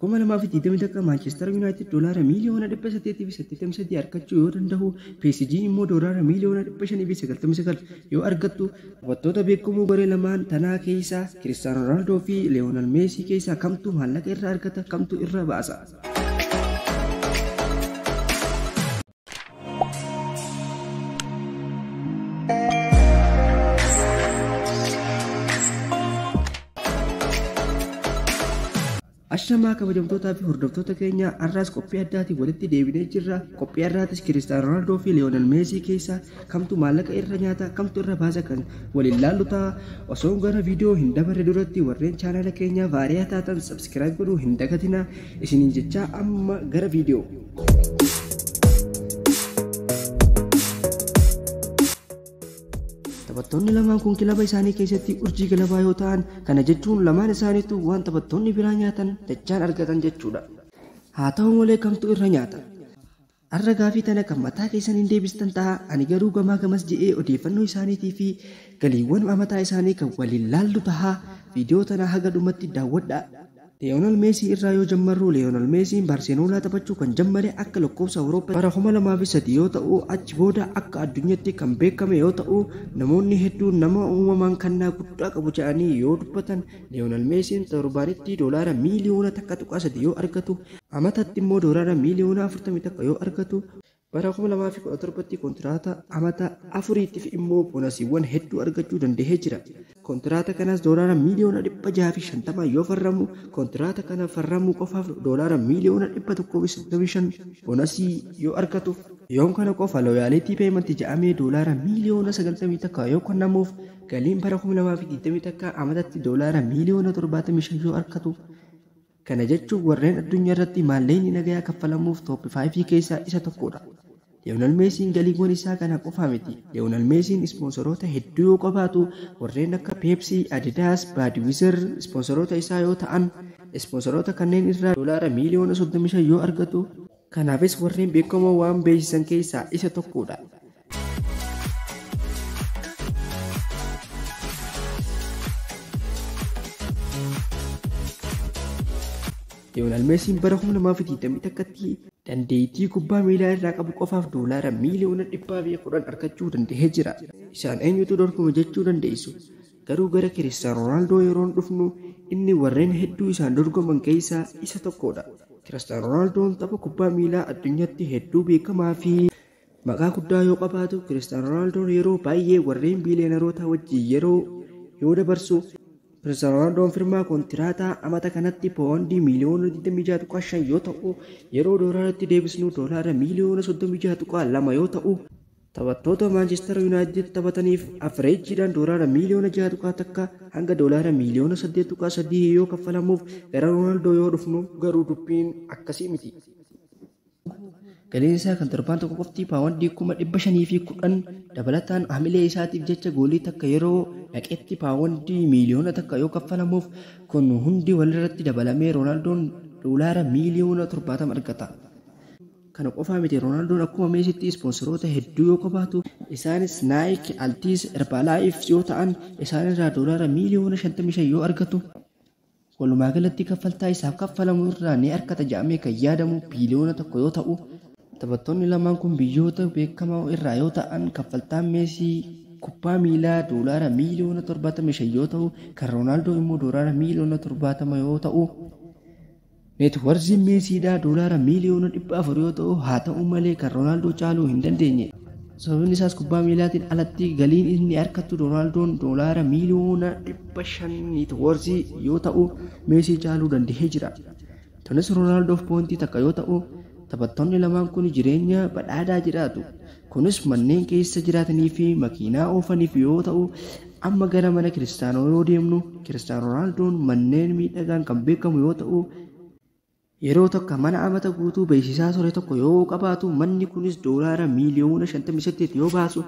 2021 Maanchestar Yuunaayitid doolaara miiliyoona 883 argachuu yoo danda'u, PSG immoo doolaara miiliyoona 599 yoo argattu, taphattoota beekamoo garee lamaan tanaa keessaa Kiristaanoo Roonaaldoo fi Leeyoonel Meesii keessaa kamtu maallaqa irraa argata, kamtu irra baasa? Ashamaa kabajamtootaa fi hordoftoota keenya, har'aas qophii addaatiin walitti deebinee jirra. Qophii har'aatis Kiristaanoo Roonaaldoo fi Leeyoonel Meesii keessaa kamtu maallaqa irra nyaata, kamtu irra baasa kan waliin laallu ta'a. Osoo gara viidiyoo hin dabarre duratti warreen chaanala keenyaa vaariyaa taatan subscribe godhuu hin dagatinaa isiniin jechaa, amma gara viidiyoo. Taphattoonni lamaan kun kilaba isaanii keessatti urjii kilabaa yoo ta'an, kana jechuun lamaan isaaniitu waan taphattoonni biraa nyaatan dachaan argatan jechuudha. Haa ta'u malee kamtu irra nyaata? Har'a gaafii tana kan mataa keessan hin deebistan ta'a. Ani garuu gamaa gamas je'ee odeeffannoo isaaniitii fi galiiwwan amataa isaanii kan waliin laallu ta'a. Viidiyoo tana haga dhumatti daawwadhaa. Leeyoonel Meesii irraa yoo jammarru, Leeyoonel Meesiin Baarseloonaa taphachuu kan jammare akka lakkoofsa Awurooppaa bara 2003 yoo ta'u, achi booda akka addunyaatti kan beekame yoo ta'u, namoonni hedduun nama uumamaan kannaa guddaa qabu jedhanii yoo dubbatan, Leeyoonel Meesiin torbaanitti doolaara miiliyoona 1.3 yoo argatu, amatatti immoo doolaara miiliyoona 41 yoo argatu, bara 2017tti kontiraata amata afuriitiif immoo boonasiiwwan hedduu argachuu danda'ee jira. Kontiraata kanas doolaara miiliyoona 650 yoo farramu, kontiraata kana farramuu qofaaf doolaara miiliyoona 165 boonasii yoo argatu, yoom kana qofa loyalty payment jedhamee doolaara miiliyoona 91 yoo kennamuuf, galiin bara 2021 amatatti doolaara miiliyoona 75 yoo argatu, kana jechuun warreen addunyaa irratti maallaqni nagayaa kaffalamuuf top 5 keessaa isa tokkodha. Leeyoonel Meesiin galiiwwan isaa kana qofa miti. Leeyoonel Meesiin ispoonsoroota hedduu yoo qabaatu, warreen akka Peepsii, Adidaas, Baadwizer ispoonsoroota isaa yoo ta'an, ispoonsoroota kanneen irraa doolaara miiliyoona 35 yoo argatu, kanaafis warreen beekamoo waan beeksisan keessaa isa tokkodha. Leeyoonel Meesiin bara 2021tti dandeettii kubbaa miilaa irraa qabu qofaaf doolaara miiliyoona 110 argachuu danda'ee jira. Isaan eenyutu dorgoma jechuu dandeessu. Garuu gara Kiristaanoo Roonaaldoo yeroon dhufnu, inni warreen hedduu isaan dorgoman keessaa isa tokkodha. Kiristaanoo Roonaалdoon tapha kubbaa miilaa addunyaatti hedduu beekamaa fi maqaa guddaa yoo qabaatu, Kiristaanoo Roonaалdoon yeroo baay'ee warreen biiliyoonaroota wajjin yeroo yoo dabarsu, Kiristaanoo Roonaалdoon firmaa kontiraataa amata kanatti paawundii miiliyoona 26.5 yoo ta'u, yeroo doolaaratti deebisnu doolaara miiliyoona 36.2 yoo ta'u, taphattoota Maanchestar Yuunaayitid taphataniif averageiidhaan doolaara miiliyoona 6.1 hanga doolaara miiliyoona 8.3 yoo kaffalamuuf, gara Roonaaldoo yoo dhufnu garuu dubbiin akkasii miti. Galiin isaa kan torbaan tokko qofti paawundii 510,000, dabalataan hamilee isaatiif jecha goolii takka yeroo naqetti paawundii miiliyoona 1 yoo kaffalamuuf, kun hundi walirratti dabalamee Roonaалdoon doolaara miiliyoona 70 argata. Kana qofaa miti, Roonaалdoon akkuma Meesitti ispoonsoroota hedduu yoo qabaatu, isaanis Nike, Altice, Herbalife yoo ta'an, isaanirraa doolaara miiliyoona 55 yoo argatu, walumaa galatti kaffaltaa isaaf kaffalamu irraa ni argata jedhamee kan yaadamu biiliyoona 1 yoo ta'u, taphattoonni lamaan kun biyyoota beekamoo irraa yoo ta'an, kaffaltaan Meesii kubbaa miilaa doolaara miiliyoona 75 yoo ta'u, kan Roonaaldoo immoo doolaara miiliyoona 70 yoo ta'u, net worthiin Meesiidhaa doolaara miiliyoona 400 yoo ta'u, haa ta'u malee kan Roonaaldoo caaluu hin dandeenye. Sababni isaas kubbaa miilaatiin alatti galiin inni argatu Roonaалdoon doolaara miiliyoona 500 net worth yoo ta'u, Meesii caaluu danda'ee jira. Kunis Roonaaldoof point 1 yoo ta'u, taphattoonni lamaan kun jireenya badhaadhaa jiraatu. Kunis manneen keessa jiraatanii fi makiinaa oofaniif yoo ta'u, amma gara mana Kiristaanoo yoo deemnu, Kiristaanoo Roonaалdoon manneen miidhagaan kan beekamu yoo ta'u, yeroo tokko mana amata guutuu beeksisaa ture tokko yoo qabaatu, manni kunis doolaara miiliyoona 58 yoo baasu,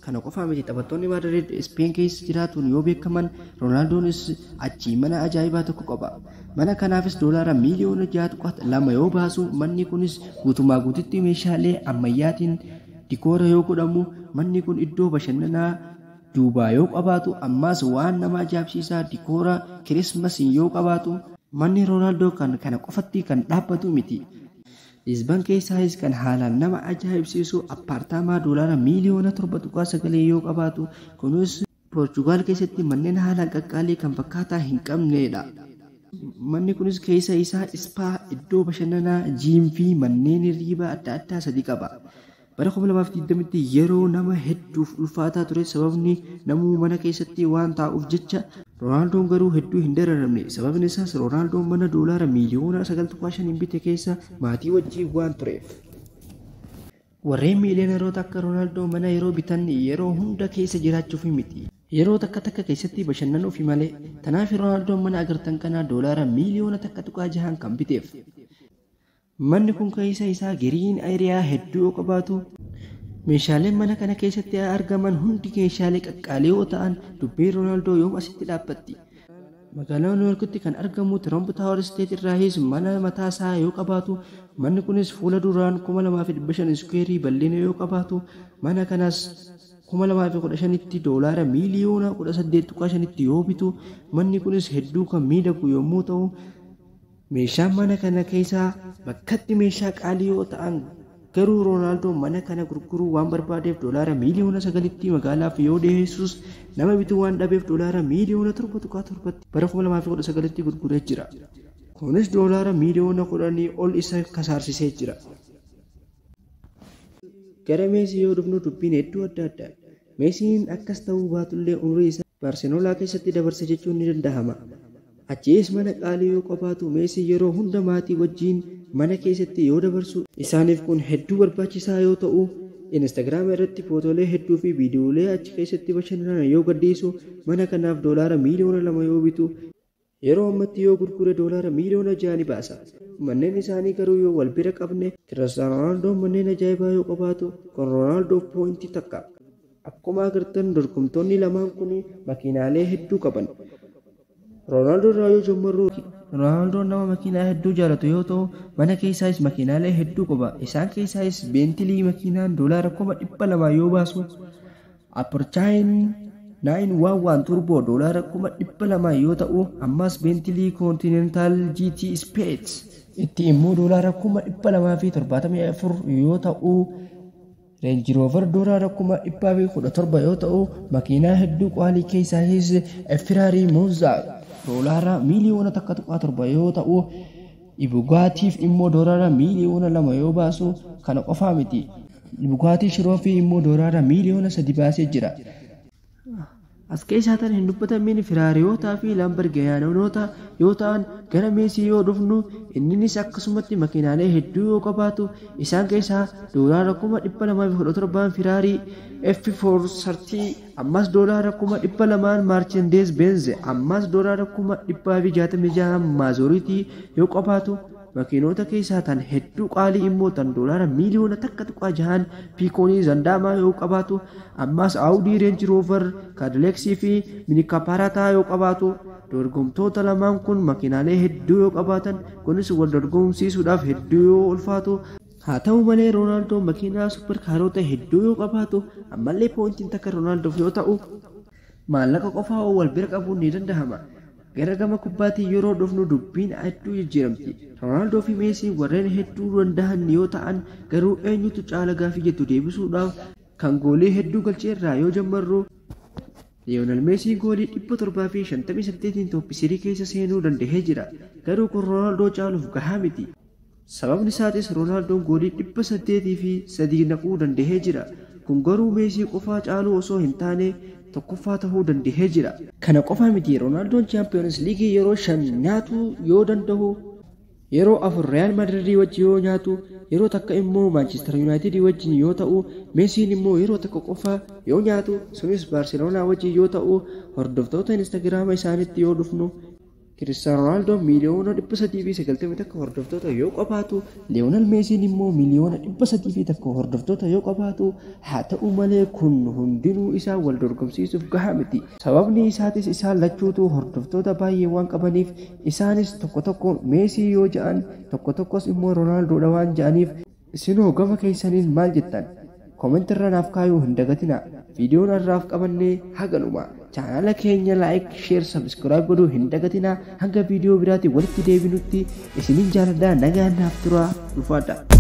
kana qofaa miti, taphattoonni Maadrid Ispeen keessa jiraatuun yoo beekaman, Roonaaldoonis achii mana ajaa'ibaa tokko qaba. Mana kanaafis doolaara miiliyoona 6.2 yoo baasu, manni kunis guutumaa guututti meeshaalee ammayyaatiin decor yoo godhamu, manni kun iddoo bashannanaa duubaa yoo qabaatu, ammaas waan nama ajaa'ibsiisaa decor Christmasiin yoo qabaatu, Manni Roonaaldoo kan kana qofatti kan dhaabbatu miti. Lisban keessaayis kan haalaan nama ajaa'ibsiisu appaartaamaa doolaara miiliyoona 7.9 yoo qabaatu, kunis Poorchugaal keessatti manneen haalaan qaqqaalii kan fakkaataa hin qabnedha. Manni kunis keessa isaa ispaa, iddoo bashannanaa, jiim fi manneen hirribaa adda addaa sadi qaba. Bara 2020tti yeroo nama hedduuf ulfaataa ture sababni namuu mana keessatti waan taa'uuf jecha Roonaaldoon garuu hedduu hin dararamne. Sababni isaas Roonaaldoon mana doolaara miiliyoona 9.5 bite keessa maatii wajjin waan tureef. Warreen miiliyoneroota akka Roonaaldoo mana yeroo bitan yeroo hunda keessa jiraachuuf miti. Yeroo takka takka keessatti bashannanuufi malee. Tanaaf Roonaaldoon mana agartan kanaa doolaara miiliyoona 1.6 kan biteef. Manni kun keessa isaa green area hedduu yoo qabaatu, meeshaaleen mana kana keessatti argaman hundi meeshaalee qaqqaalii yoo ta'an dubbiin Roonaaldoo yoom asitti dhaabbatti. Magaalaa Niiwuorkitti kan argamu Trump Tower Estate irraayis mana mataa isaa yoo qabaatu, manni kunis fuula duraan 2500 iskuweerii bal'ina yoo qabaatu, mana kanas 2015tti doolaara miiliyoona 18.5tti yoo bitu, manni kunis hedduu kan miidhagu yommuu ta'u, meeshaan mana kana keessaa bakkatti meeshaa qaalii yoo ta'an garuu Roonaaldoo mana kana gurguruu waan barbaadeef doolaara miiliyoona 9tti magaalaaf yoo dhiyeessus nama bituu waan dhabeef doolaara miiliyoona 7.7tti bara 2019tti gurguree jira. Kunis doolaara miiliyoona 10 ol isa kasaarsisee jira. Gara Meesii yoo dhufnu dubbiin hedduu adda adda. Meesiin akkas ta'uu baatullee umrii isaa Baarseloonaa keessatti dabarse jechuun ni danda'ama. Achiis mana qaalii yoo qabaatu Meesii yeroo hunda maatii wajjin mana keessatti yoo dabarsu isaaniif kun hedduu barbaachisaa yoo ta'u, Instagiraama irratti footoolee hedduu fi viidiyoolee achi keessatti bashannanan yoo gadhiisu mana kanaaf doolaara miiliyoona 2 yoo bitu yeroo ammatti yoo gurgure doolaara miiliyoona 6 ni baasa. Manneen isaanii garuu yoo wal bira qabne Kiristaanoo Roonaaldoo manneen ajaa'ibaa yoo qabaatu kun Roonaaldoof poointii takka. Akkuma agartan dorgomtoonni lamaan kun makiinaalee hedduu qaban. Roonaaldoo irraa yoo jammarru Roonaaldoo nama makiinaa hedduu jaalatu yoo ta'u mana keessaayis makiinaalee hedduu qaba. Isaan keessaayis Beentilii makiinaan doolaara 200,000 yoo baasu, Apporchaayin 911 Turbo doolaara 200,000 yoo ta'u, ammas Beentilii Koontinentaal GT Space itti immoo doolaara 274,000 yoo ta'u, Range Rover doolaara 117,000 yoo ta'u, makiinaa hedduu qaalii keessaayis Ferrari Monza doolaara miiliyoona 1.7 yoo ta'u, Bugaatiif immoo doolaara miiliyoona 2 yoo baasu kana qofaa miti. Bugaatii Shiroofii immoo doolaara miiliyoona 3 baasee jira. As keessaa tan hin dubbatamne Firaariyootaa fi Lamborghiinoota yoo ta'an gara Meesii yoo dhufnu inninis akkasumatti makiinaalee hedduu yoo qabaatu isaan keessaa doolaara 217,000 Firaarii F430, ammas doolaara 200,000 Mercedes Benz, ammas doolaara 166,000 Maserati yoo qabaatu makiinota keessaa tan hedduu qaalii immoo tan doolaara miiliyoona 1.6 Piikoonii Zandaamaa yoo qabaatu, ammas Audi, Range Rover, Cadillac fi Mini Cooper yoo qabaatu dorgomtoota lamaan kun makiinaalee hedduu yoo qabaatan kunis wal dorgomsiisuudhaaf hedduu yoo ulfaatu. Haa ta'u malee Roonaaldoo makiinaa super kaaroota hedduu yoo qabaatu ammallee poointiin takka Roonaaldoof yoo ta'u maallaqa qofaa wal bira qabuun ni danda'ama. Gara gama kubbaatiin yeroo dhufnu dubbiin hedduu jijjiiramti. Roonaaldoo fi Meesii warreen hedduu danda'an yoo ta'an garuu eenyutu caala gaafii jettu deebisuudhaaf kan goolii hedduu galchee irraa yoo jammarru Liyoonel Meesiin goolii 758 top 3 keessa seenuu danda'ee jira. Garuu kun Roonaaldoo caaluuf gahaa miti. Sababni isaatis Roonaaldoon goolii 803 naquu danda'ee jira. Kun garuu Meesii qofaa caaluu osoo hin taane tokkoffaa ta'uu danda'ee jira. Kana qofaa miti, Roonaaldoon Chaampiyoons Liigii yeroo 5 nyaatu yoo danda'u, yeroo 4 Real Madrid wajjin yoo nyaatu, yeroo takka immoo Manchester United wajjin yoo ta'u, Meesiin immoo yeroo takka qofa yoo nyaatu, sunis Baarseloonaa wajjin yoo ta'u, hordoftoota Instagiraama isaaniitti yoo dhufnu Kiristaanoo Roonaaldoo miiliyoona 391 hordoftoota yoo qabaatu, Liyoonel Meesiin immoo miiliyoona 301 hordoftoota yoo qabaatu, haa ta'u malee kun hundinuu isaan wal dorgomsiisuuf gahaa miti. Sababni isaatis isaan lachuutu hordoftoota baay'ee waan qabaniif isaanis tokko tokko Meesii yoo ja'an tokko tokkos immoo Roonaaldoodha waan ja'aniif isinoo gama keessaniin maal jettan? Comment irra naaf kaayuu hin dagatinaa. Viidiyoon har'aaf qabannee haganuma. Chaanala keenya like, share, subscribe godhuu hin dagatinaa. Hanga viidiyoo biraatiin walitti deebinutti isinin jaaladhaa, nagaan naaf turaa, ulfaadha.